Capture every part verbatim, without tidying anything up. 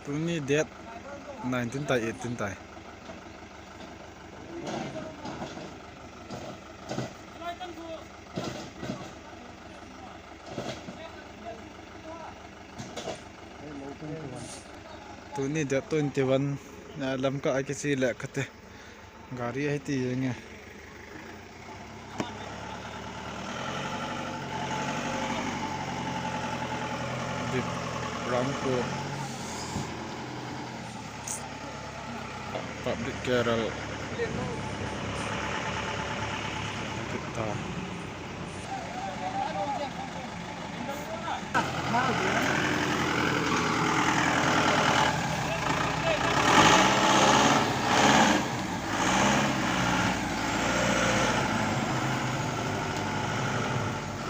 Tuni date nineteen tai, eighteen tai. Tuni date twenty-one, ah, Lamka a kiche le kate. Gari ahi ti jeng e. Dip Ramco Public Carol. Kita.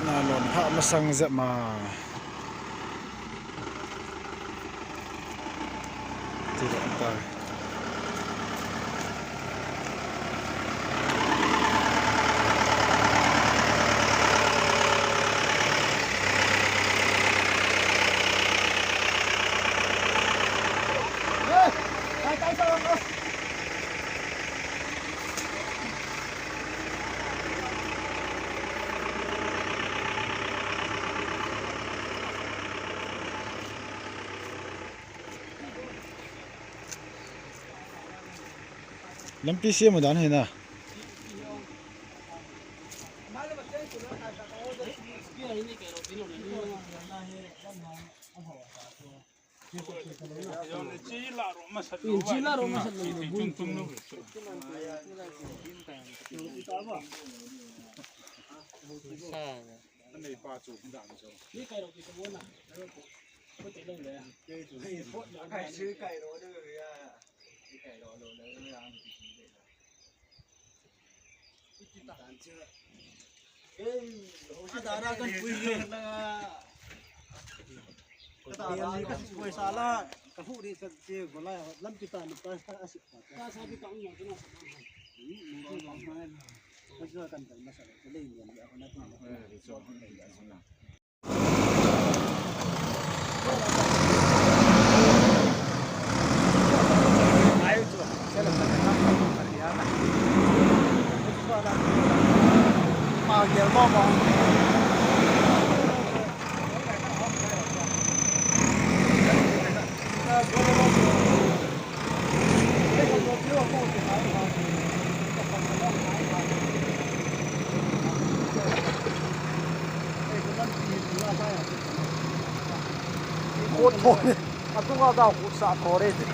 Nalon pha masang jep ma. Ti lo ta. Lampi sem dan hi na. Adara kan pui e. Ka ta ra ka pui sa la, ka hu ri sa che gola lampi ta ni pa sa a si pa. Ka sa bi ta un ma na sa. Ka sa kan ta na sa le ni a na ta. Khut thon, atunga ga khut sa thore te.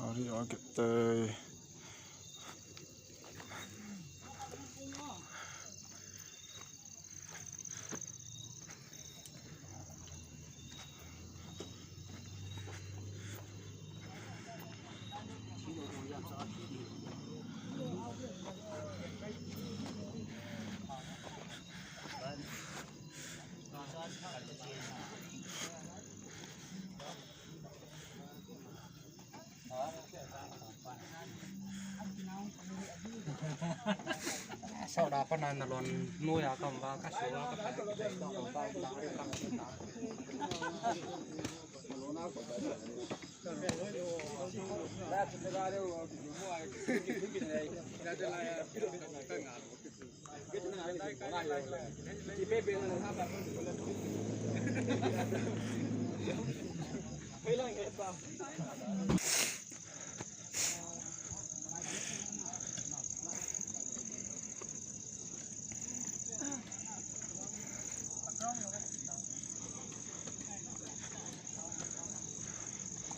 Ari agit tai. Apa na nalon nuya kam ba ka siwa ka pa.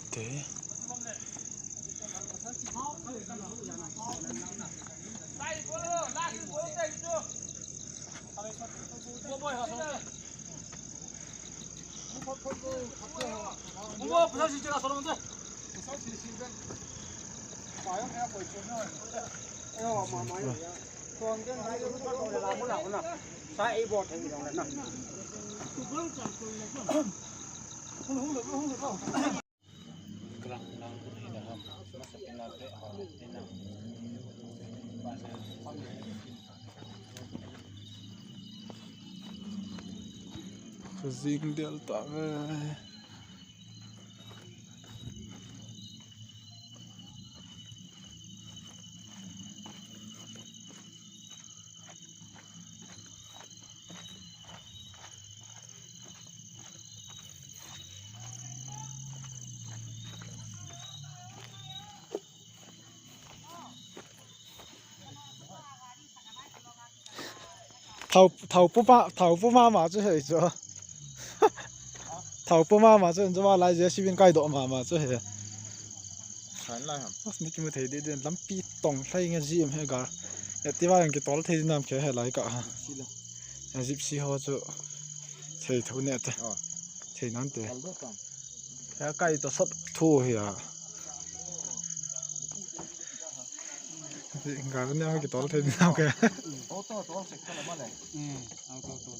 Te. Kajing del tave. Thao, thao pu pa, thao pu mama chu hei chu. Thao pu mama chu, chu ma lai J C B in kai doh mama chu hei. Sai lai ham. Ni kimu thei ding ding, lampi tong hlei nge jim he gar. Activa in kitol thei ding nam khe he lai ka ha. Silo. Gypsy ho chu. Thei thu ne te. Oh. Thei nan te. Al do kam. Ya kai to sap thu hi a. Gar ne kitol thei ding nam khe. Auto tol sek ka la ma le. Hmm, auto tol.